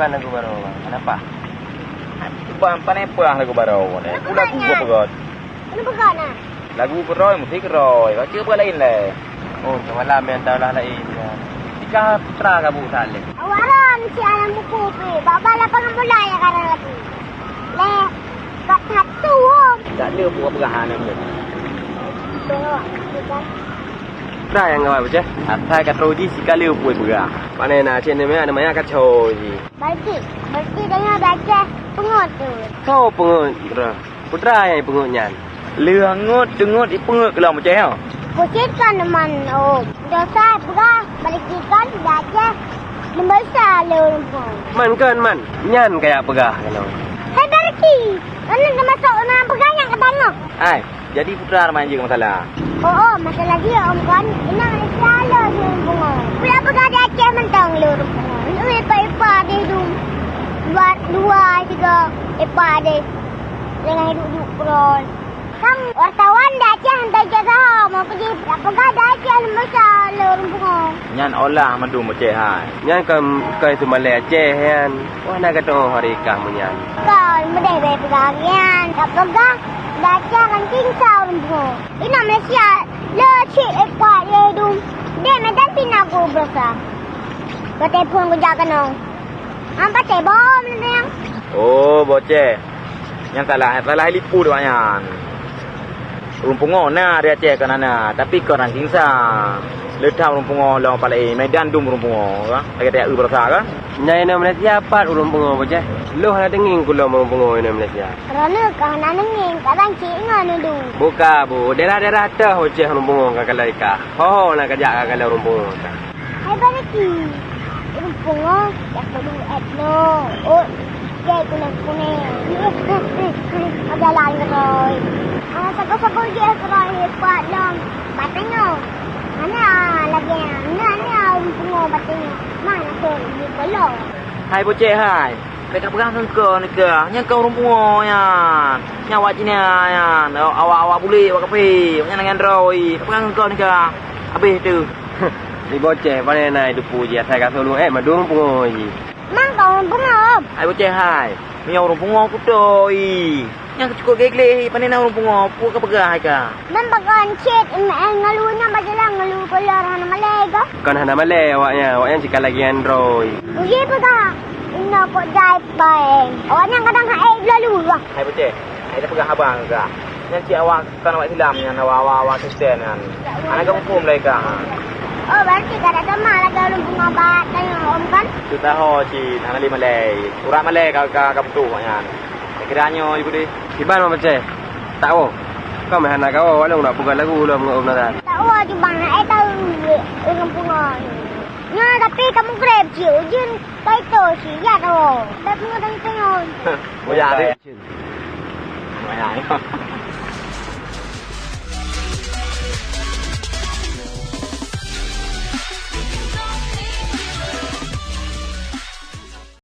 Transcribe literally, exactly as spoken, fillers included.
Pan lagu baroe, Bang. Kenapa? Bang, pane peugah lagu baroe, neh. Lagu baroe. Lagu baroe na. Lagu keurôi, musik keurôi. Baca apa lain leh? Oh, semalam yang tahu lah lain. Tika putra kabu tak leh. Awak ram si alam buku pi. Baba lapangan bola ya karang lagi. Leh, kat satu. Tak ada buah peugah anak dia. Bawa, bukan. Tra nyang gawat beucah. Asai ka troh jih sikali upui peugah. Pane na cit ni maya, na maya ka cho jih. Balki, balki deungoe beucah peungeut tu. Soe peungeut, Tra? Peue Tra nyang peungeut nyan? Leuh ngeut, teungeut, ipeungeut keu lom beucah, ha? Kucit kan teman, oh. Dosa peugah, balki kan beucah. Leumbasa leuh rumpung. Man kan, man. Nyan kaya peugah keunoe. Hai balki, kan teumasok ureueng peugah nyang ka tanyoe. Ai. Jadi peue Tra ramai jeuet masalah? Oh, oh, masalah dia, Om, kan. Inong Malaysia le ureueng pungo. Pula peugah di Aceh mantong le ureueng pungo. Lu ipa-ipa di dum. Dua, dua, tiga, ipa di. Dengan hidup-hidup keron. Kan wartawan di Aceh hantai cek saho, mau pergi. Pula peugah di Aceh Malaysia le ureueng pungo. Nyan olah mandum Aceh hai. Nyan kan, kan itu malée Aceh nyan. Wah, na gata hari kah meunyan. Kon, meudeh bèk peugah nyan. Ka peugah, di Aceh kan tingsa ureueng pungo. Inong Malaysia, le cit ipat lé dum. Dek Medan pih na ku beurasa. Ka telepon kujak keunoe. Ampa teh bom lé nyan. Oh, boceh. Nyang salah, salah liput awak nyan. Ureueng pungo na di Aceh kon hana, tapi kon ranking sa. Le that ureueng pungo lom palai Medan dum ureueng pungo, ka? Lagèe tajak eu beurasa, ka? Nyan inong Malaysia pat ureueng pungo boceh. Lôn hana teungieng kulom ureueng pungo inong Malaysia. Droeneuh ka hana neungieng, kadang cit ngon neudu. Buka, Bu. Daerah-daerah teuh boceh ureueng pungo ka kalai ka. Ho-ho na kajak ka kalai ureueng pungo ka. Hai Baraki, ureueng pungo jak peuduek èt lôn. Ôt, jai kunèng-kunèng. Jalan keudroe. Hana sagoe-sagoe jih keudroe pat lom. Batanyoe. Hana lagèe nyan. Hana, hana ureueng pungo batanyoe. Mana sôn jih peulom. Hai boceh hai. Bèk kapeugah ngon keu nikeue. Nyan keu ureueng pungo nyan. Nyan awak Cina nyan. Awak, awak bulèk, awak kafé. Nyan ngon droe. Kapeugah ngon keu nikeue. Habéh teuh. Di boceh, pane na itu pu jih asai ka sulueng, eh, mandum pungo jih. Mang ka ureueng pungo? Hai boceh hai. Meunyoe ureueng pungo kutôi. Nyang cukôp gleh-gleh, pane na ureueng pungo, peue kapeugah hai ka? Mang pakon cit, em, eh, ngeulu nyan bajalan ngeulu keulor hana malèe ka? Kon hana malèe awaknyan, awaknyan cit ka lagèe nyan droe. Uji peugah, inoe kok jai paeng. Awaknyan kadang hai bloe luwah. Hai boceh, hai tapeugah haba ngon ka. Nyan cit awak Kon awak Islam nyan, awak, awak, awak Kristen nyan. Hana geuhuköm lé ka. Oh, berarti ka dak sama lagèe ureueng pungo bak tanyoe, Om, kan? Teuh taho cit, hana lé malèe. Urat malèe ka, ka, ka putôh awak nyan. Kira nyoe, Ibu deh. Kiban, Mak Pacé? Tak woe. Kau meuhana ka woe, walau nak peugah lagu lom ngon Om Nazar. Tak woe, cuma nak, eh, tahu, ureueng pungo. Nyoe, tapi kamu krep, cit. Ujeuen, kai to, cit. Ya, tahu. Tapi ngon tanyoe. Oh, ya, deh.